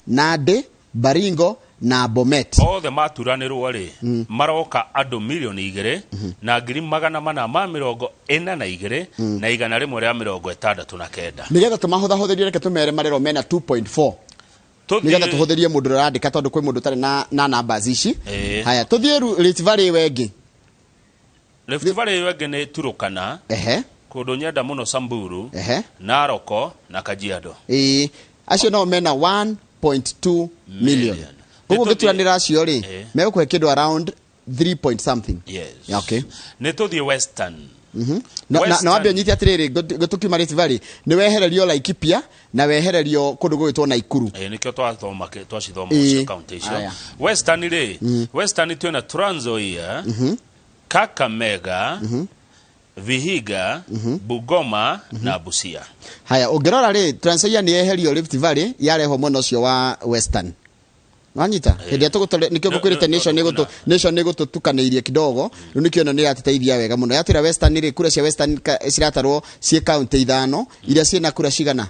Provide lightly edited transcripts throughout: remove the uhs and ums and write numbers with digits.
Nandi, Baringo na Bomet. Othe maturanĩrwo rĩ, maroka andũ 2,442,162 Nĩgetha tũmahũthahũthĩrie, reke tũmere marerwo mena 2.4, nĩgetha Tũthiĩ tũhũthĩrie mũndũ ũrĩa ũrandĩka, tondũ kwĩ mũndũ ũtarĩ na numbers ici. Haya, tũthiĩ Rift Valley ĩyo ĩngĩ. Rift Valley ĩyo ĩngĩ nĩ Turukana, kũndũ nyenda mũno, Samburu, Naroko na Kajiado. Ĩĩ, acio nao mena 1.2 million. Million. Koguo Nĩ tũthiĩ- ũngĩturanĩra acio rĩ, megũkũhe kĩndũ around 3 point something. Yes. Yeah, okay. Nĩ tũthiĩ Western. Na wambe ũnyite atĩrĩrĩ, tũkiuma Rift Valley nĩ wehererio Laikipia na wehererio kũndũ gũgĩtwo Naikuru. Ĩĩ, nĩkĩo twathoma twacithoma ũcio kaunti icio. Aya. Western rĩ, Western twĩna Trans Nzoia, Kakamega, Vihiga, Bungoma na Busia. Haya, ũngĩrora rĩ, Trans Nzoia nĩ yeherio Rift Valley, yarehwo mwena ũcio wa Western. Wanyita hĩndĩ ĩrĩa tũgũtore nĩkĩo ngũkwĩrĩte No, Nation no, Nation nĩ gũtũtukanĩirie kidogo. Rĩu nĩkĩo ĩno nĩ ĩratũteithia wega mũno. Yatwĩra Western rĩ, kura cia Western ciratarwo ciĩ kaunti ithano iria ciĩna kura cigana?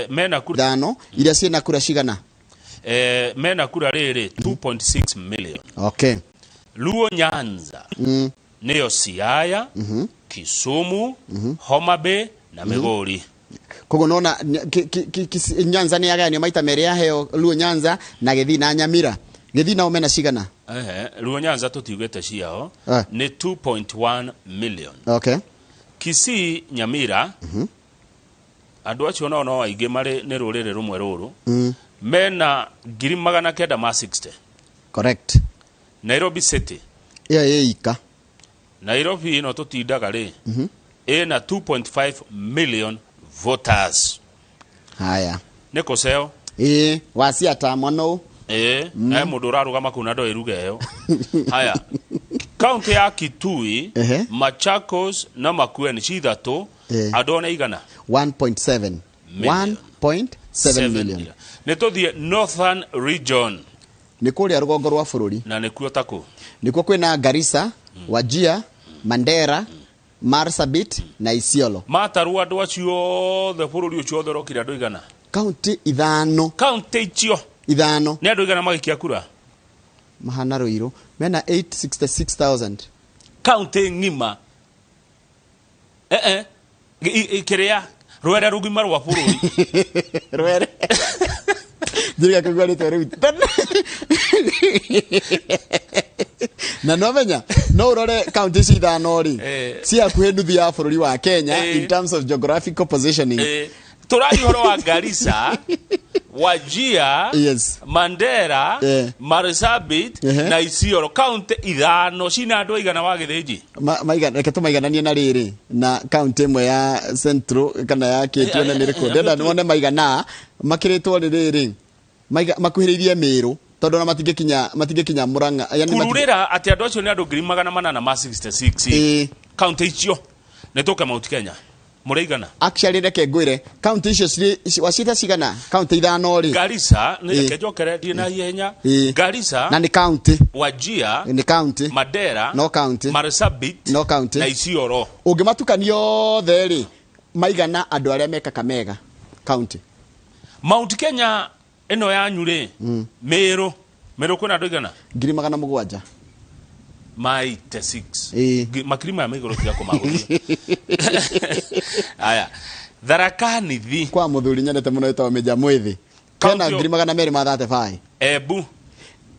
Mena kura Ithano iria ciĩna kura cigana? Mena kura rĩrĩ 2.6 million. Luo Nyanza nĩyo Siaya, Kisumu, Homa Bay na Migori. Koguo nona Nyanza nĩ yagayanio maita merĩ, yaheo Luo Nyanza na Gĩthii na Nyamira. Gĩthii nao mena cigana? Ehe, Luo Nyanza tũtiugĩte ciao. Nĩ 2.1 million. Kisii, Nyamira, andũ acio nao no aingĩ marĩ nĩ rũrĩrĩ rũmwe rũrũ, mena 960,000. Nairobi City. Ĩyo ĩ ika. Nairobi ĩno tũtindaga rĩ, ĩna 2.5 million voters. Haya. Nĩ kũceo. Ĩĩ, waciata mwana ũũ. Ĩĩ, he mũndũ ũrarũgama kũu na ndoĩ ruga ĩyo. Haya, kaunti ya Kitui, Machakos na Makueni ci ithatũ, andũ one igana 1.7 Million. 1.7 million. Nĩ tũthiĩ Northern Region. Nĩ kũrĩa rũgongo rwa bũrũri. Na nĩkuo takũ? Nĩkuo kwĩna Garissa, Wajir, Mandera, Marsabit na Isiolo. Matarwo andũ acio othe, bũrũri ũcio othe ũrokire andũ igana? Kaunti ithano. Kaunti icio ithano. Nĩ andũ igana magĩikia kura? Mahana rũirũ mena 866,000. Kaunti ng'ima, kĩrĩa rwere rũgima rwa bũrũri. Rwere njĩrĩga kũigua rĩtwa rĩu tene na no menya no ũrore kaunti ici ithano rĩ, ci hakuhĩ nuthu ya bũrũri wa Kenya in terms of geographical positioning. Tũraria ũhoro wa Garissa, Wajir, Mandera, Marsabit na Isiolo, kaunti ithano cina andũ aigana wa Gĩthĩnji? Reke tũmaigananie na rĩrĩ na kaunti ĩmwe ya Central kana ya kĩtuone nĩ rĩkũ ndĩrenda wone maigana makĩrĩtwo nĩ rĩrĩ makuhĩrĩirie Mĩrũ, tondũ ona matingĩkinya Murang'a yani Kururĩra atĩ andũ acio nĩ andũ 866,000. Kaunti icio. Nĩ tũke Mount Kenya, mũrĩ igana? Actually, reke ngwĩre kaunti icio cirĩ waciĩta cigana, kaunti ithano rĩ? Garissa nĩ reke njokere ndiĩ na ihenya. Garissa Na nĩ kaunti. Wajir. Nĩ kaunti. Mandera. No kaunti. Marsabit. No kaunti. Na Isiolo. Ũngĩmatukania othe rĩ, maigana andũ arĩa me Kakamega kaunti. Mount Kenya ĩno yanyu rĩ, Mĩrũ, Mĩrũ kwĩna andũ igana? 700,000. Maite 6. Makiri maya ma igũrũ tiga kũmahũthia. Aya, Tharaka Nithi. Kwa mũthuri nyendete mũno wĩtagwo Mĩnja Mwĩthĩ kena 235,000. Embu.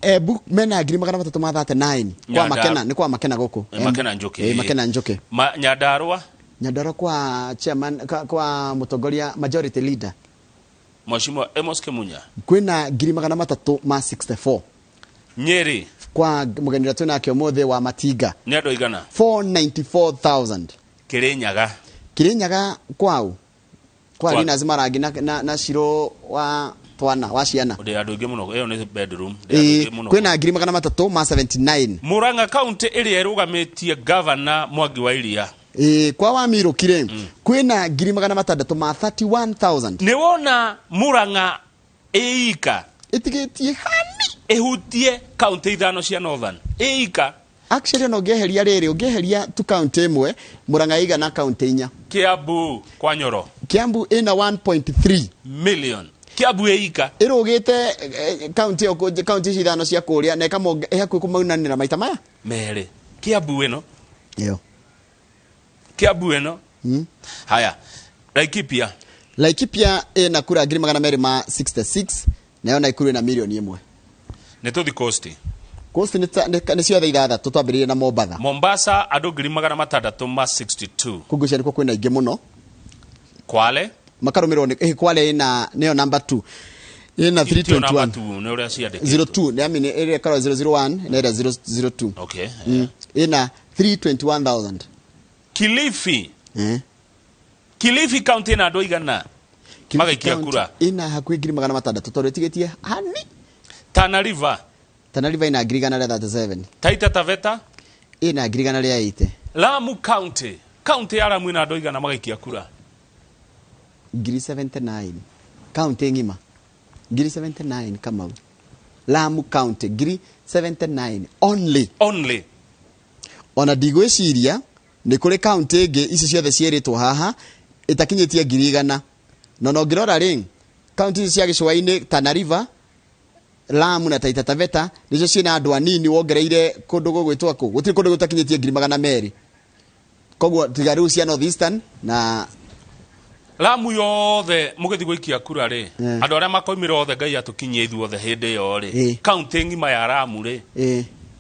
Embu mena 339,000 kwa Makena, nĩ kwa Makena gũkũ. Makena Njuki. Makena Njuki. Nyandarua. Nyandarua kwa chairman, kwa mũtongoria, majority leader. Mheshimiwa Amos Kimunya. Kwĩna 364,000. Nyeri. Kwa mũgeni ũrĩa twĩnake ũmũthĩ wa Matinga. Nĩ andũ aigana? 494,000. Kirinyaga. Kirinyaga kwau kwa Linus Marangi na Shiro wa twana wa ciana. Ndĩ andũ aingĩ mũno, ĩyo nĩ bedroom. Ndĩ andũ aingĩ mũno. Kwĩna 379,000. Murang'a county ĩrĩa ĩrũgamĩtie governor Mwangi wa Iria. Ĩĩ, kwa wa Miruki rĩ, kwĩna 631,000. Nĩ wona Murang'a ĩika ĩtigĩtie hani ĩhutie kaunti ithano cia Northern ĩika. Actually, ona ũngĩeheria rĩrĩ, ũngĩeheria tu kaunti ĩmwe, Murang'a ĩigana kaunti inya. Kiambu kwa Nyoro. Kiambu ĩna 1.3 million. Kiambu ĩika. Ĩrũgĩte kaunti ĩyo, kaunti ici ithano cia kũrĩa, na ĩhakuhĩ kũmaunanĩra maita maya merĩ. Kiambu ĩno. Ĩyo. Kiambu ĩno. Haya, Laikipia. Laikipia ĩna kura 266,000, nayo Nakuru ĩna 1 million. Nĩ tũthi Coast. Coast nĩ ciothe ithathatũ, twambĩrĩrie na Mombatha. Mombasa andũ 662,000. Kũu ngwĩciria nĩkuo kwĩna aingĩ mũno. Kwale. Makarũmĩrĩrwo nĩ Kwale ĩna, nĩyo number 2, ĩna Tio namba 321. 2 nĩ ũrĩa ciandĩkĩtwo. 02 nĩ amini ĩrĩa ĩkoragwo 001 na ĩrĩa 002. Ĩna 321,000. Kilifi. Kilifi county ĩna andũ aigana Kilifi magaikia County kura? Ĩna hakuhĩ 600,000, tondũ ĩtigĩtie hani. Tana River. Tana River ĩna 137,000. Taita Taveta. Ĩna 180,000. Lamu County. County ya Lamu ĩna andũ aigana magaikia kura? 79,000, kaunti ng'ima 79,000. Kamau, Lamu County 79,000 only. Only. Ona ndigwĩciria nĩ kũrĩ kaunti ĩngĩ ici ciothe ciĩrĩtwo haha ĩtakinyĩtie 100,000. Na ũngĩrora rĩ, kaunti ici cia gĩcũa-inĩ, Tana River, Lamu na Taita Taveta, nĩcio ciĩna andũ anini wongereire kũndũ gũgwĩtwo kũ, gũtirĩ kũndũ gũtakinyĩtie 200,000. Koguo tiga rĩu cia North Eastern na Lamu yothe mũgĩthiĩ gũikia kura rĩ, andũ arĩa makoimĩra othe, Ngai atũkinyie ithuothe hĩndĩ ĩyo rĩ, kaunti ng'ima ya Lamu rĩ,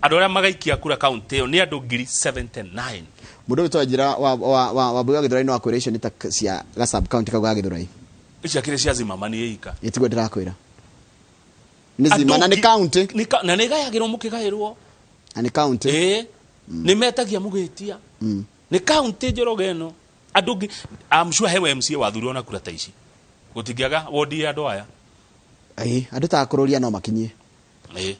andũ arĩa magaikia kura kaunti ĩyo nĩ andũ 79,000. Mũndũ wĩtwo njĩra wa Wambui wa Gĩthũrai no akwĩra icio nĩ ta cia ga sub county kau ga Gĩthũrai. Icio akĩrĩ cia Zimamani ĩika. Ĩtiguo ndĩrakwĩra nĩ zima na nĩ county. Na nĩ gayagĩrwo mũkĩgaĩrwo. Na nĩ county. Ĩĩ, nĩ metagia mũgĩtia. Nĩ kaunti, Njoroge, ĩno andũ I'm sure he MCA wathurirwo na kura ta ici, gũtingĩaga wodi ya andũ aya. Ĩĩ, andũ ta akũrũria no makinyie. Ĩĩ.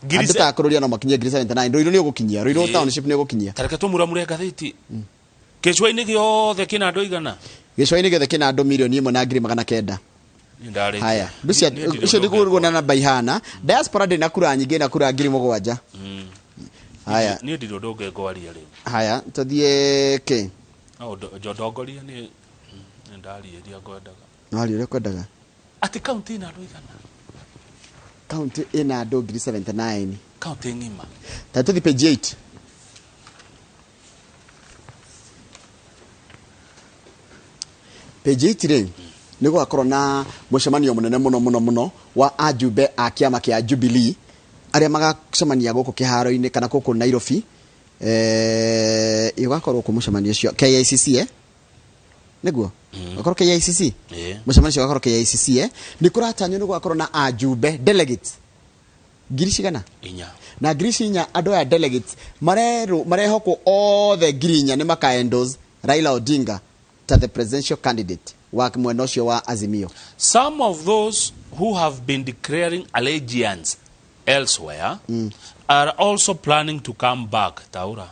Ngiri Andũ ta akũrũria no makinyie 79,000. Rũirũ nĩ ũgũkinyia, Rũirũ township nĩ ũgũkinyia. Tareke tũmuramure ngathĩti, gĩcũa-inĩ gĩothe kĩna andũ aigana? Gĩcũa-inĩ gĩothe kĩna andũ 1,900,000. Niĩ ndarĩkia. Haya. Niĩ ndirĩ Icio ũndũ ndikuruo na ũngĩkora. namba ihana. Diaspora ndĩ na kura nyingĩ, na kura 7,000. Haya. Niĩ ndirĩ ũndũ ũngĩ ngwaria rĩu. Haya, tũthiĩ kĩ? No ndongorie nĩ nĩ ndaria iria ngwendaga. Waria ũrĩa kwendaga. Atĩ kaunti ĩna andũ aigana? Kaunti ĩna andũ 79,000. Kaunti ng'ima. Ta tũthiĩ page 8. Page 8 rĩ, nĩ gũgakorwo na mũcemanio mũnene mũno mũno mũno wa ajumbe a kĩama kĩa Jubilee arĩa magacemania gũkũ kĩharo-inĩ kana gũkũ Nairobi. Ũgakorwo kũ mũcemanio ũcio? KICC, nĩguo ũgakorwo KICC. Mũcemanio ũcio ũgakorwo KICC. Nĩ kũratanywo nĩ gũgakorwo na ajumbe, delegates, ngiri cigana? 4. Na 4,000. Andũ aya delegates marerwo, marehokwo othe 4,000 nĩ maka endorse Raila Odinga ta the presidential candidate wa mwena ũcio wa Azimio. Some of those who have been declaring allegiance elsewhere are also planning to come back. Taura.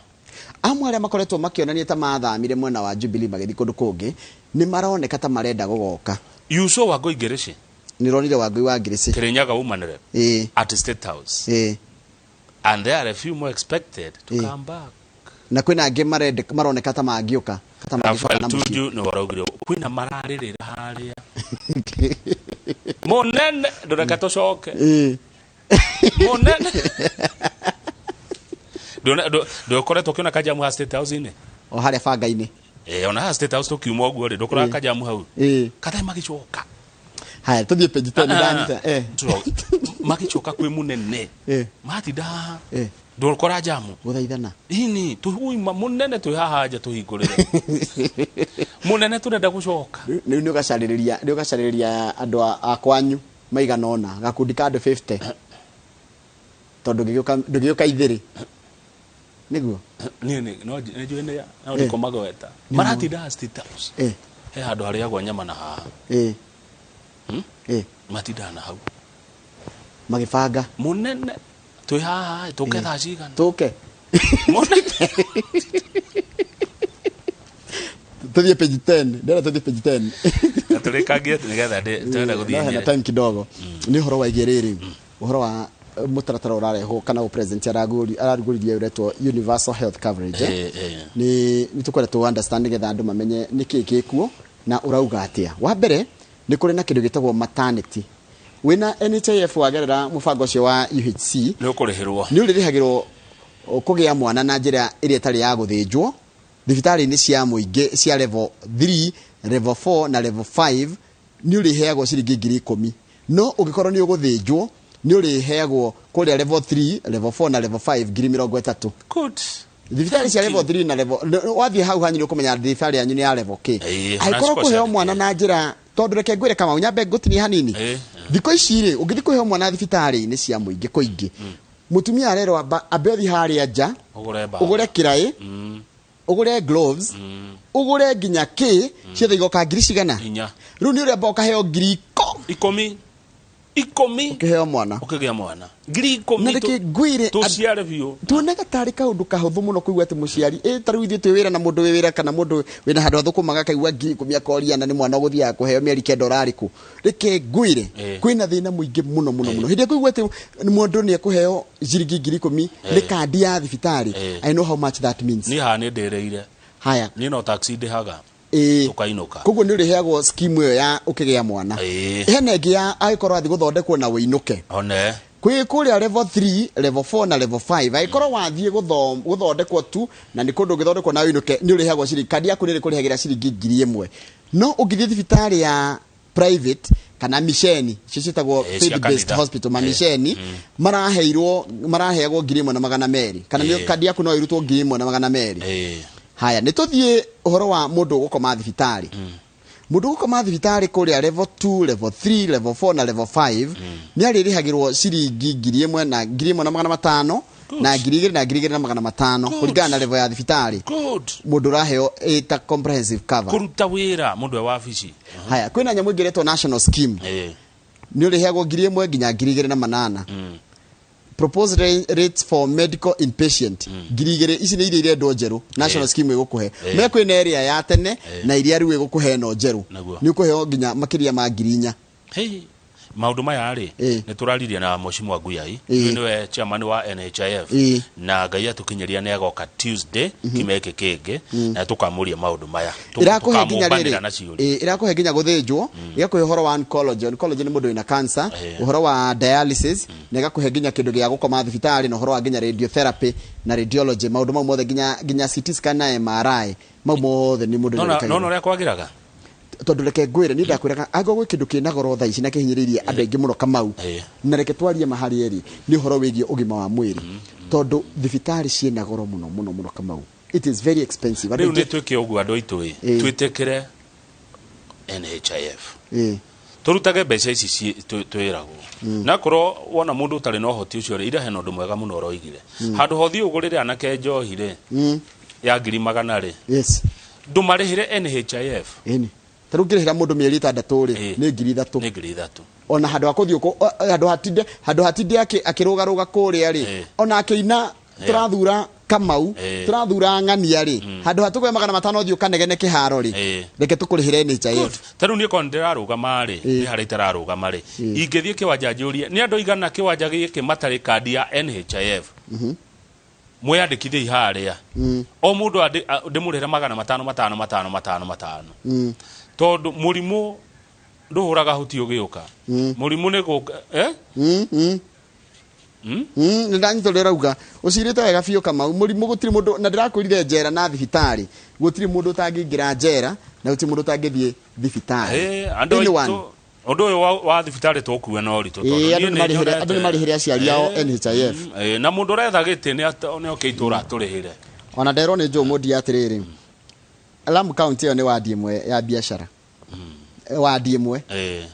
Amwe arĩa makoretwo makĩonania ta mathamire mwena wa Jubilee magĩthiĩ kũndũ kũngĩ nĩ maroneka ta marenda gũgoka. You saw Wangui Ngirici, Nĩ ronire Wangui wa Ngirici. Kirinyaga woman rep, at State House. And there are a few more expected to come back. Na kwĩna angĩ maroneka ta mangĩũka, ta mangĩcoka Rafael na mũciĩ. Tuju nĩ waraugire kwĩna mararĩrĩra harĩa mũnene, ndũreke tũcoke mũnene. Ndũkoretwo ũkĩona kajamu ha State House-inĩ? O harĩa banga-inĩ. Eh, ona ha State House tũkiuma ũguo rĩ, ndũkoraga kajamu hau? Ĩĩ. Kathai magĩcoka. Haya, tũthiĩ page 10. Ndanyita. Magĩcoka kwĩ mũnene, matinda haha. Ndũkora jamu? Gũthaithana. Ini tũima mũnene, twĩ haha nja, tũhingũrĩre mũnene, tũrenda gũcoka. Rĩu nĩ ũgacarĩrĩria andũ a kwanyu maigana ũna, gakundi ka andũ 50, tondũ ndũngĩgĩũka ithĩrĩ nĩguo. Niĩ no nĩ njũĩ nĩ no ndikũmagweta, maratinda haha State House. He handũ harĩagwo nyama na haha. Matindaga na hau. Magĩbanga. Mũnene, twĩ haha, tũke thaa cigana? Tũke. Mũnene. Tũthiĩ page 10, ndĩrenda tũthiĩ page 10. Na tũrĩkangie nĩgetha tũrenda gũthiĩ No hena Nyĩrĩ. time kidogo. Nĩ ũhoro wa igĩ rĩrĩ, ũhoro wa mũtaratara ũrarehwo kana ũ president ararugũririe ũretwo universal health coverage, eh? Nĩ tũkwenda tũ understand nĩgetha andũ mamenye nĩ kĩĩ gĩkuo na ũrauga atĩa. Wa mbere Nĩ kũrĩ na kĩndũ gĩtagwo maternity. Wĩna NHIF wagerera mũbango ũcio wa UHC, nĩ ũkũrĩhĩrwo. Nĩ ũrĩrĩhagĩrwo kũgĩa mwana na njĩra ĩrĩa ĩtarĩ ya gũthĩnjwo thibitarĩ-inĩ cia mũingĩ cia level 3, level 4 na level 5. Nĩ ũrĩheagwo ciringi 10,000, no ũngĩkorwo nĩ ũgũthĩnjwo, nĩ ũrĩheagwo kũrĩa level 3, level 4 na level 5 30,000. Good. Thibitarĩ cia level 3 na level, wathiĩ hau hanyu nĩ ũkũmenya thibitarĩ yanyu nĩ ya level K. Ona Angĩkorwo cikorwo kũheo ciandĩkĩtwo. mwana na njĩra, tondũ reke ngwĩre Kamau, nyambe ngũtinie hanini. Thikũ ici rĩ, ũngĩthiĩ kũheo mwana thibitarĩ-inĩ cia mũingĩ kũingĩ, mũtumia arerwo ambe ũthiĩ harĩa nja, ũgũre mbamba, ũgũre kĩraĩ, ũgũre gloves, ũgũre nginya kĩ, ciothe igoka ngiri cigana? 4. Rĩu nĩ ũrĩa ũkaheo ngiri iko 10 10. Ũkĩheo mwana. Ũkĩgĩa mwana 10,000. Na reke ngwĩre, tũciare biũ. Tuonaga tarĩ kaũndũ kahũthũ mũno kũigua atĩ mũciari ĩ ta rĩu ithuĩ twĩ wĩra na mũndũ wĩ wĩra kana mũndũ wĩna handũ athũkũmaga akaigua 10,000 akoria na nĩ mwana ũgũthiaga kũheo mĩeri 9 ũrarĩ kũ. Reke ngwĩre, kwĩna thĩna mũingĩ mũno mũno mũno. Hĩndĩ ĩrĩa kũigua atĩ mũndũ nĩ ekũheo ciringi 10,000 nĩ kandi ya thibitarĩ, I know how much that means. Niĩ haha nĩ ndĩrĩire. Haya. Niĩ no taxi ndĩhaga, tũkainũka. Koguo nĩ ũrĩheagwo scheme ĩyo ya ũkĩgĩa mwana. Hena ĩngĩ ya angĩkorwo athiĩ gũthondekwo na wĩinũke. One. Kwĩ kũrĩa level 3, level 4 na level 5, angĩkorwo wathiĩ gũthondekwo tu na nĩ kũndũ ũngĩthondekwo na wĩinũke, nĩ ũrĩheagwo ciringi, kandi yaku nĩ ĩrĩkũrĩhagĩra ciringi 1,000. No ũngĩthiĩ thibitarĩ ya private kana misheni icio ciĩtagwo Cia faith based kanitha. hospital, mamisheni maraheirwo, maraheagwo 1,200 kana kandi yaku no ĩrutwo 1,200. Haya, nĩ tũthiĩ ũhoro wa mũndũ ũgũkoma thibitarĩ. Mũndũ ũgũkoma thibitarĩ kũrĩa level 2, level 3, level 4 na level 5 nĩ arĩrĩhagĩrwo ciringi 1,000 na 1,500 na 2,000 na 2,500 kũringana na level ya thibitarĩ. Mũndũ ũraheo ĩta comprehensive cover. Kũruta wĩra mũndũ e wabici. Haya, kwĩna nyamũ ĩngĩ ĩretwo national scheme. Nĩ ũrĩheagwo 1,000 nginya 2,800. Proposed rates for medical inpatient 2,000. Ici nĩ iria irendwo njerũ national scheme ĩgũkũhe. Me kwĩna ĩrĩa ya tene na iria rĩu ĩgũkũhe no njerũ. Nĩ ũkũheo nginya makĩria ma 4,000. Hey, maũndũ maya rĩ, nĩ tũraririe na Mheshimiwa Nguyai, nĩwe chairman wa NHIF, na Ngai atũkinyĩria nĩ agoka Tuesday kiumia gĩkĩ kĩngĩ na tũkamũria maũndũ maya. Ĩrakũhe nginya tũkamũmbanĩra rĩrĩ na ciũria. Ĩrakũhe nginya gũthĩnjwo, ĩgakũhe ũhoro wa oncology. Oncology nĩ mũndũ wĩna cancer, ũhoro wa dialysis, na ĩgakũhe nginya kĩndũ gĩa gũkoma thibitarĩ na ũhoro wa nginya radiotherapy na radiology, maũndũ mau mothe, nginya CT scan na MRI, mau mothe nĩ mũndũ Nona nĩarĩkagĩrwo. Nona ũrĩa kwagĩraga. Tondũ reke ngwĩre, niĩ ndakwĩraga angĩkorwo gwĩ kĩndũ kĩna goro thaa ici na kĩhinyĩrĩirie andũ aingĩ mũno Kamau, na reke twarie maharĩ erĩ, nĩ ũhoro wĩgiĩ ũgima wa mwĩrĩ, tondũ thibitarĩ ciĩna goro mũno mũno mũno Kamau. It is very expensive. Andũ Rĩu nĩ aingĩ- twĩke ũguo andũ aitũ ĩ, twĩtĩkĩre NHIF, tũrutage mbeca ici twĩragwo, na korwo wona mũndũ ũtarĩ na ũhoti ũcio rĩ, ira hena ũndũ mwega mũno ũroigire, handũ ha ũthiĩ ũgũrĩre anake njohi rĩ ya 100,000 rĩ, ndũmarĩhĩre NHIF. Ĩni ta rĩu ngĩrĩhĩra mũndũ mĩeri 6 rĩ, nĩ 3,000. Nĩ 3,000. Ona handũ ha kũthiĩ handũ hatinde akĩrũgarũga kũrĩa rĩ, ona akĩina tũrathura Kamau, tũrathura ng'ania rĩ, handũ ha tũkũhe 500 ũthiĩ ũkanegene kĩharo rĩ, reke tũkũrĩhĩre NHIF. Ta rĩu niĩ korwo nĩndĩrarũgama rĩ, nĩ harĩa itararũgama rĩ, ingĩthiĩ kĩwanja njũrie nĩ andũ aigana kĩwanja gĩkĩ matarĩ kandi ya NHIF, mwĩyandĩkithie harĩa, o mũndũ ndĩmũrĩhĩre 500 5 5 5 5, tondũ mũrimũ ndũhũraga huti ũgĩũka. Mũrimũ nĩ gũka eh? Nĩ ndanyita ũrĩa ũrauga, ũcirĩte wega biũ Kamau. Mũrimũ gũtirĩ mũndũ, na ndĩrakwĩrire njera na thibitarĩ, gũtirĩ mũndũ ũtangĩingĩra njera na gũtirĩ mũndũ ũtangĩthiĩ thibitarĩ. Andũ Anyone. aitũ, ũndũ ũyũ wa thibitarĩ tũkue na ũritũ tondũ Andũ niĩ nĩ marĩhĩre, nĩnyonete- andũ nĩ marĩhĩre aciari ao NHIF. Na mũndũ ũretha gĩtĩ nĩ oke itũra atũrĩhĩre. Ona nderwo nĩ Joe Mũndi atĩrĩrĩ, Lamu County ĩyo nĩ wadi ĩmwe ya biacara, wadi ĩmwe,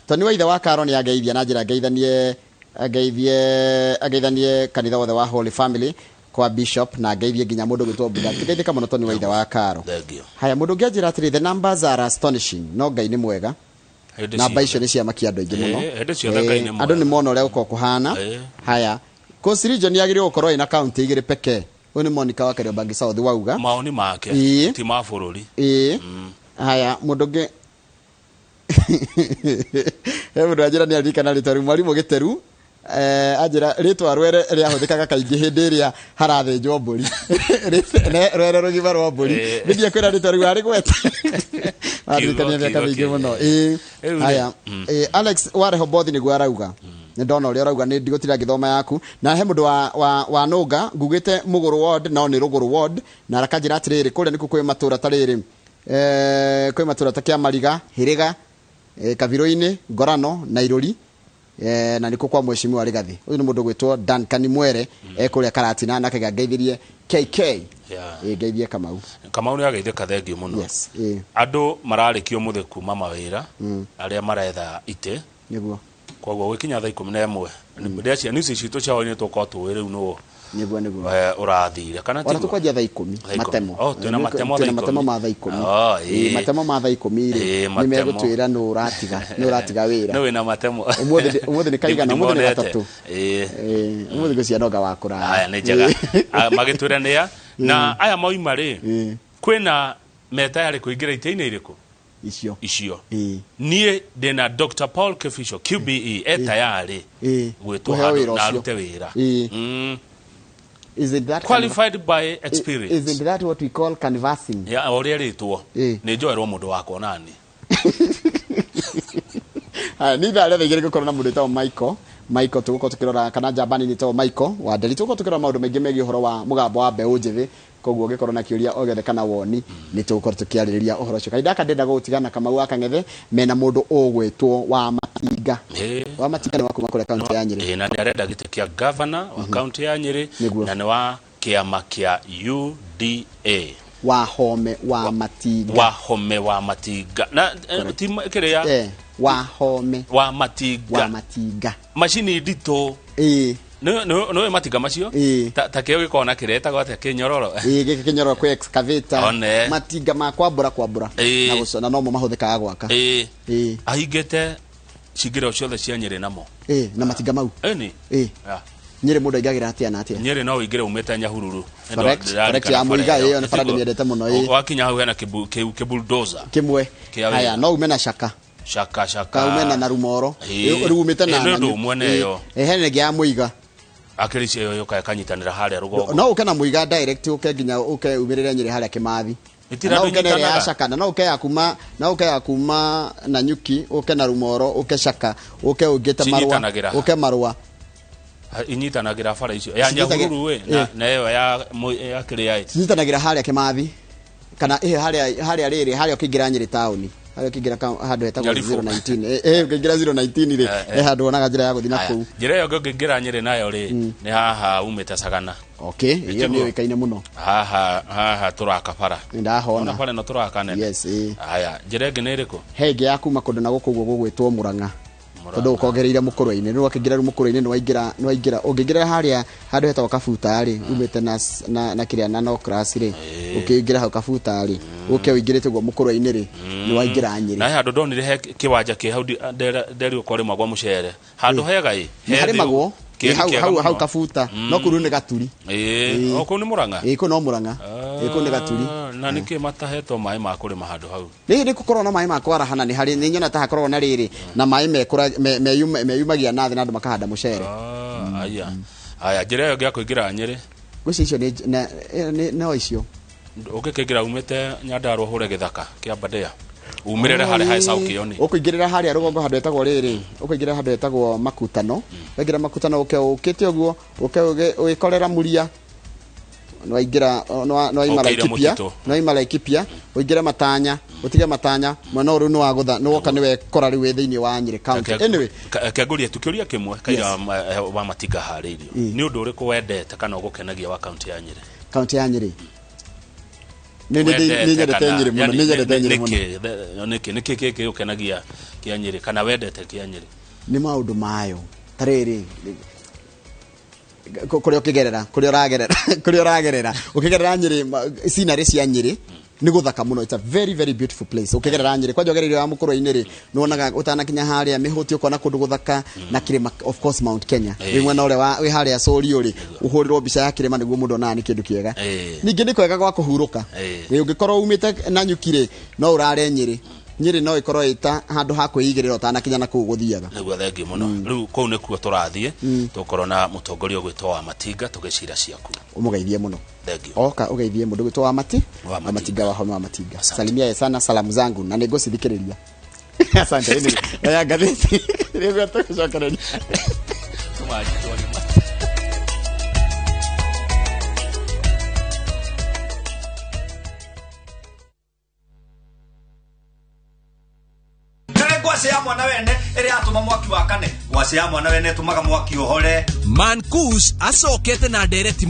tondũ nĩ waithe wa Karo nĩ angeithia na njĩra ngeithanie, angeithie, angeithanie kanitha wothe wa Holy Family kwa Bishop, na ngeithie nginya mũndũ gwĩtwo Buda. Ngeithĩka mũno tondũ nĩ waithe wa Karo. Thank you. Haya, mũndũ ũngĩ anjĩra atĩrĩ, the numbers are astonishing, no Ngai nĩ mwega. Hĩndĩ Namba ciothe. icio nĩ ciamakia andũ aingĩ mũno. Hĩndĩ ciothe Ngai nĩ mwega. Andũ nĩ mona ũrĩa gũkorwo kũhana. Haya, Coast Region yagĩrĩirwo gũkorwo ĩna kaunti igĩrĩ pekee. Ũyũ nĩ Monica wa Kariobangi South wauga. Maoni make, ti ma bũrũri. Haya, mũndũ ũngĩ, he mũndũ anjĩra nĩ aririkana rĩtwa rĩu, mwarimũ Gĩteru, anjĩra rĩtwa rwere rĩahũthĩkaga kaingĩ hĩndĩ ĩrĩa harathĩnjwo mbũri. Rwere rũgima rwa mbũri. Nĩthiĩ kwĩra rĩtwa rĩu arĩgwete. Aririkania mĩaka mĩingĩ mũno. Ĩĩ. Rĩu rĩ, Haya. Ĩĩ, Alex wa Rehoboth nĩguo arauga. Nĩ ndona ũrĩa ũrauga, nĩ ndigũtira ngĩthoma yaku. Na he mũndũ wa Nũnga ngugĩte Mũgũrũ ward, no nĩ Rũgũrũ ward, na akanjĩra atĩrĩrĩ, kũrĩa nĩkuo kwĩ matũra ta rĩrĩ, kwĩ matũra ta Kĩamariga, Hĩrĩga, Kabirũ-inĩ, Ngorano na Irũri, na nĩkuo kwa mheshimiwa Rigathi. Ũyũ nĩ mũndũ gwĩtwo Duncan Mwere, ekũrĩa Karatina, nake ngeithirie KK. Ngeithie Kamau. Kamau nĩ ageithĩka, thengiũ mũno. Yes. Ĩĩ. Andũ mararĩkio mũthĩ kuma mawĩra, arĩa maretha itĩ. Nĩguo. Koguo gũgĩkinya thaa 11 rĩa news citũ cia hwaĩ-inĩ, tũkorwo tũĩ rĩu nũ Nĩguo, nĩguo. Ũrathire kana Ona tiguo? tũkwanjia thaa 10. Thaa 10. Matemo. Oh, twĩna matemo Twĩna thaa matemo 10. ma thaa 10. Oh, Ĩĩ, ĩĩ. matemo ma thaa 10 rĩ, Ĩĩ, nĩ matemo. megũtwĩra nũ ũratiga, nũ ũratiga wĩra. Nĩ wĩna matemo. Ũmũthĩ nĩ kaigana, ũmũthĩ nĩ Ndimonete. gatatũ. Ĩĩ. Ĩĩ, ũmũthĩ ngwĩciria no nga wa kũraya. Aya nĩ njega. Ah, magĩtwĩra nĩa na aya moima rĩ, kwĩna metayarĩ kũingĩra itĩ-inĩ irĩkũ Icio. Icio. Ĩĩ. Niĩ ndĩna Dr Paul Kibisho QBE e tayarĩ gwĩtwo Kũheo handũ wĩra na ũcio. arute wĩra. Ĩĩ. Is it that Qualified by experience. Isn't that what we call canvassing? Ya ũrĩa rĩtwo Ĩĩ. nĩ njoerwo mũndũ wakwa nani. Haya, nĩ ithaa rĩa thaa 2 gũkorwo na mũndũ wĩtagwo Michael. Michael, tũgũkorwo tũkĩrora, kana njamba nini ĩtagwo Michael wa Nderi, tũgũkorwo tũkĩrora maũndũ maingĩ megiĩ ũhoro wa mũgambo wa mbeũ njĩthĩ. Koguo ũngĩkorwo na kĩũria o gĩothe kana woni, nĩ tũgũkorwo tũkĩarĩrĩria ũhoro ũcio. Kahinda gaka ndĩrenda gũgũtigana Kamau wa Kang'ethe mena mũndũ ũgwĩtwo wa Matinga. Wa Matinga nĩ wa kuma kũrĩa kaunti ya Nyĩrĩ. Ĩĩ, na nĩ arenda gĩtĩ kĩa gavana wa kaunti ya Nyĩrĩ. Nĩguo. Na nĩ wa kĩama kĩa UDA. Wa Home wa Matinga. Wa Home wa Matinga na ti kĩrĩa. Wa Home wa Matinga. Wa Matinga. Macini nditũ. Nĩ matinga macio. Ta kĩo gĩkoragwo na kĩrĩa ĩtagwo atĩa, kĩnyororo. Ĩĩ, gĩkĩ kĩnyororo kwĩ excavator. One. Matinga ma kwambũra kwambũra na gũcona, nomo mahũthĩkaga gwaka. Ĩĩ. Ahingĩte cingĩro ciothe cia Nyĩrĩ namo. Ĩĩ, na matinga mau. Ĩni. Nyĩrĩ mũndũ aingagĩra atĩa na atĩa? Nyĩrĩ no ũingĩre umĩte Nyahururu. Correct, ya Mũiga, ĩyo nĩ bara ndĩmĩendete mũno, ĩĩ. Wakinya hau hena kĩbulldozer. Kĩmwe. Kĩa wĩra. Haya, no ume na Shaka. Shaka, Shaka. Ka ume na Rumoro. Rĩu umĩte na Ĩĩ, nĩ ũndũ ũmwe na ĩyo. Ĩĩ, hena ĩngĩ ya Mũiga. Akĩrĩ icio yũkaga ĩkanyitanĩra harĩa rũgongo. No ũke na Mũiga direct, ũke nginya ũke umĩrĩre Nyĩrĩ harĩa Kĩmathi. Ĩtira No ũke na ĩrĩa ya ndũnyitanaga. Shaka, na no ũke ya kuma, no ũke ya kuma Nanyuki, ũke na Rumoro, ũke Shaka, ũke ũngĩte Marũa, Cinyitanagĩra. ũke Marũa. Ha, inyitanagĩra bara icio ya Nyahururu ĩ, na ĩyo ya kĩrĩa ĩ. Cinyitanagĩra harĩa Kĩmathi, kana ĩ harĩa rĩrĩ, harĩa ũkĩingĩra Nyĩrĩ taũni, harĩa ũkĩingĩra handũ hetagwo Nyaribũ. 019. Ũkĩingĩra 019 rĩ, he handũ wonaga njĩra ya gũthiĩ na Aya, kũu. Njĩra ĩyo ĩngĩ ũngĩingĩra Nyĩrĩ nayo rĩ, nĩ haha umĩte Sagana. Okay, ĩyo nĩ yũĩkaine mũno. Haha tũraka bara. Nĩ ndahona. Ona bara ĩno tũraka nene. Yes, ĩĩ. Haya, njĩra ĩngĩ nĩ ĩrĩkũ? He ĩngĩ ya kuma kũndũ na gũkũ ũguo gũgwĩtwo Mũrang'a. Mũrang'a. Tondũ ũkongereire mũkũrwe-inĩ, rĩu wakĩingĩra rĩu mũkũrwe-inĩ, nĩ waingĩra, ũngĩingĩra harĩa handũ hetagwo Kabuta rĩ, umĩte na kĩrĩa na Nocras rĩ, ũkĩingĩra hau Kabuta rĩ, ũke ũingĩrĩte ũguo mũkũrwe-inĩ rĩ, nĩ waingĩra Nyĩrĩ. Na he handũ ndonire he kĩwanja kĩ hau nderirwo kwarĩmagwo mũcere handũ hega ĩ. Nĩ He thĩ harĩmagwo. Kĩeni Hau kĩega hau mũno. Kabuta, no kũu rĩu nĩ Gaturi. Ĩĩ, o kũu nĩ Mũrang'a. Ĩĩ, kũu no Mũrang'a. Ĩĩ, kũu nĩ Gaturi. Ah, na nĩkĩ matahetwo maĩ ma kũrĩma handũ hau? Rĩrĩ nĩ gũkorwo na maĩ ma kwarahana, nĩ harĩ, nĩ nyona ta hakoragwo na rĩrĩ na maĩ meyumagia na thĩ na andũ makahanda mũcere. Ah, aya aya, njĩra ĩyo ĩngĩ ya kũingĩra Nyĩrĩ? Ngwĩciria icio no icio. Ũngĩkĩingĩra umĩte Nyandarua ũhũre gĩthaka kĩa Aberdare, umĩrĩre harĩa hae Saukioni. Ũkũingĩrĩra harĩa rũgongo handũ hetagwo rĩrĩ, ũkũingĩrĩra handũ hetagwo Makutano, waingĩra Makutano ũke ũkĩte ũguo, ũke ũgĩkorera Muria, nĩwaingĩra, nĩwaima Ũkĩire Laikipia. mũtitũ. Nĩwaima Laikipia, ũingĩre Matanya, ũtige Matanya mwena ũyũ rĩu nĩwagũtha, nĩwoka nĩwekora rĩu wĩ thĩinĩ wa Nyĩrĩ county. Anyway. Kengũria tukĩũria kĩmwe kaira wa Matinga harĩirio, nĩ ũndũ ũrĩkũ wendete kana ũgũkenagia wa kaunti ya Nyĩrĩ? Kaunti ya Nyĩrĩ, nĩ nyendete Nyĩrĩ mũno, nĩ nyendete Nyĩrĩ mũno. Nĩkĩ gĩkĩ gũkenagia kĩa Nyĩrĩ kana wendete kĩa Nyĩrĩ? Nĩ maũndũ mayo ta rĩrĩ, kũrĩa ũkĩgerera, kũrĩa ũragerera, kũrĩa ũragerera ũkĩgerera Nyĩrĩ, scenery cia Nyĩrĩ nĩ gũthaka mũno. It's a very very beautiful place ũkĩgerera Nyĩrĩ. Kwanja ũgereire wa mũkũrwe-inĩ rĩ, nĩwonaga ũtanakinya harĩa mĩhũti, ũkona kũndũ gũthaka na kĩrĩma, of course Mount Kenya wĩ mwena ũrĩa wĩ harĩa Sũriũ rĩ, ũhũrĩrwo mbica ya kĩrĩma nĩguo mũndũ onaga nĩ kĩndũ kĩega. Ningĩ nĩ kwega gwa kũhurũka. Ĩ, ũngĩkorwo umĩte Nanyuki rĩ, no ũrare Nyĩrĩ. Nyĩrĩ no ĩkorwo ĩta handũ ha kwĩigĩrĩra ũtanakinya na kũu gũthiaga. Nĩguo, thengiũ mũno. Rĩu kũu nĩkuo tũrathiĩ, tũkorwo na mũtongoria ũgwĩtwo wa Matinga tũgĩcira ciaku. Ũmũgeithie mũno. Thengiũ. Oka ũgeithie mũndũ gwĩtwo wa Mati. Wa wa Matinga. Matinga, wa Homa wa Matinga. Asante. Salimia ye sana, salamu zangu na nĩngũcithikĩrĩria. Asante. Anyway, ya ngathĩti rĩu tũgĩcokereria. Tũmanjitwo nĩ ma- Nĩ ngwacĩ ya mwana wene ĩrĩa yatũma mwaki wakane. Ngwacĩ ya mwana wene ĩtũmaga mwaki ũhore. Mankush acokete na ndereti.